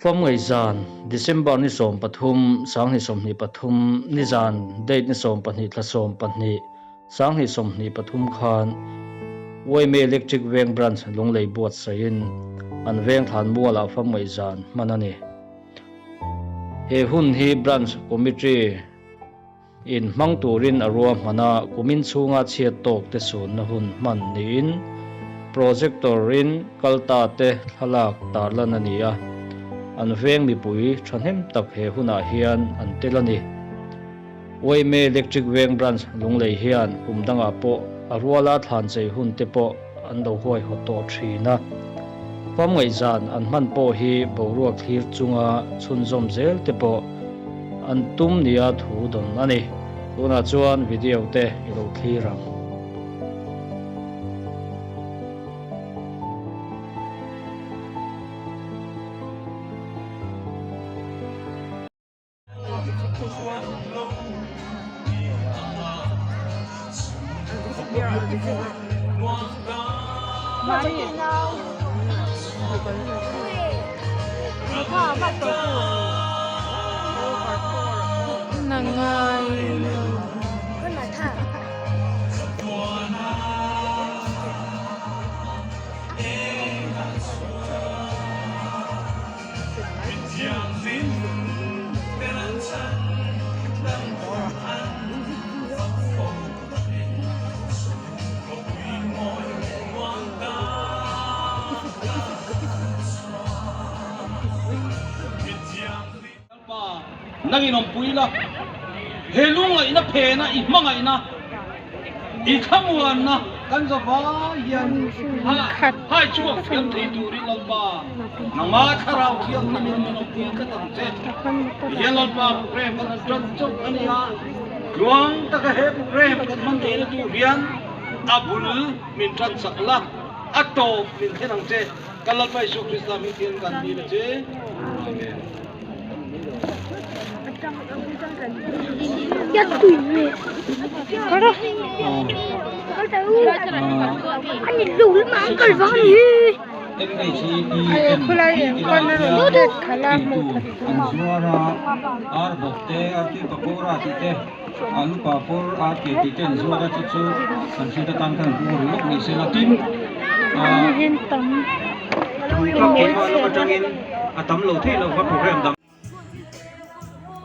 Famngaihzan, December ni 13, 2023, nizan date ni 12 thla 12, 2023 khan yma Electric Veng Branch Lunglei buatsaihin an veng thlanmualah famngaihzan hman a ni. He hun hi Branch Committee in hmang turin a ruahman a, kumin chhunga chhiat tawk te sunna hun hman niin projector in kal ta te thlalak tarlan a ni a, an veng mipui thahnem tak he hunah hian an tel a ni. Yma Electric Veng Branch Lunglei hian kum dangah pawh a ruala thlan chei hun te pawh an lo huaihawt tawh thin a, famngaihzan an hman pawh hi boruak thlir chunga chhunzawm zel te pawh an tum nia thu dawn a ni. Tunah chuan video te i lo thlir ang. Lalpa, nangin awmpui la, he lungngaihna phena i hmangaihna, i thlamuanna kan za vai hian hai chhuak thiam thei turin Lalpa, nangma thlarau thianghlimin min awmpui tlat ang che. Tihian Lalpa program kan han tan chauh a ni a, tluang taka he program kan hman theihna tur hian a bul min tan chak la, a tawp min thlen ang che. Kan Lalpa Isua Krista hming thian kan dil a che. Amen.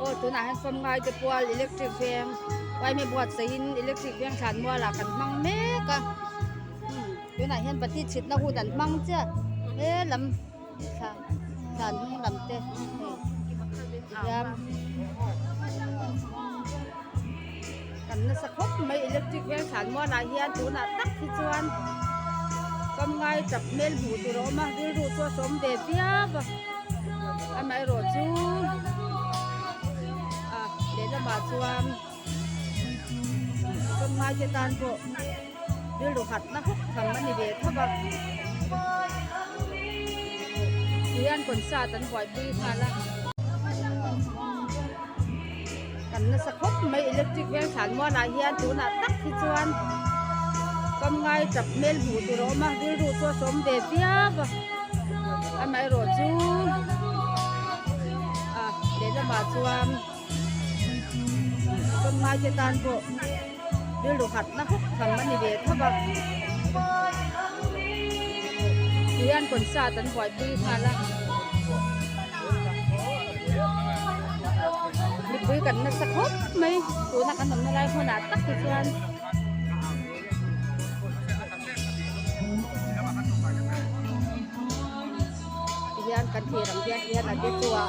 Aw tunah hian famngai te pual electric veng uaime buatsaihin electric veng thlan mualah kan hmang mek a tunah hian bati chhitna hun an hmang chiah he lam thla thlan hnung lam te hei tihian kan nasa khawp mai electric veng thlan mualah hian tunah tak hi chuan famngai tap hmel hmuh tur a awm a rilru chu a sawm ve viau a amaherawh chu ah lehlamah chuan famngai te tan pawh rilru hatna hawk tham a ni ve tho va tihian concert an buaipui nghal a. Kan nasa khawp mai electric veng thlan mualah hian tunah tak hi chuan famngai tap hmel hmuh tur a awm a rilru chu a sawm ve viau a amaherawh chu ah lehlamah chuan famngai te tan pawh rilru hatna hawk tham a ni ve tho va tihian concert an buaipui nghal a. Mipui kan nasa khawp mai tuna kan awmna lai hmunah tak hi chuan tihian kan thlir ang hian tihian a be chu a.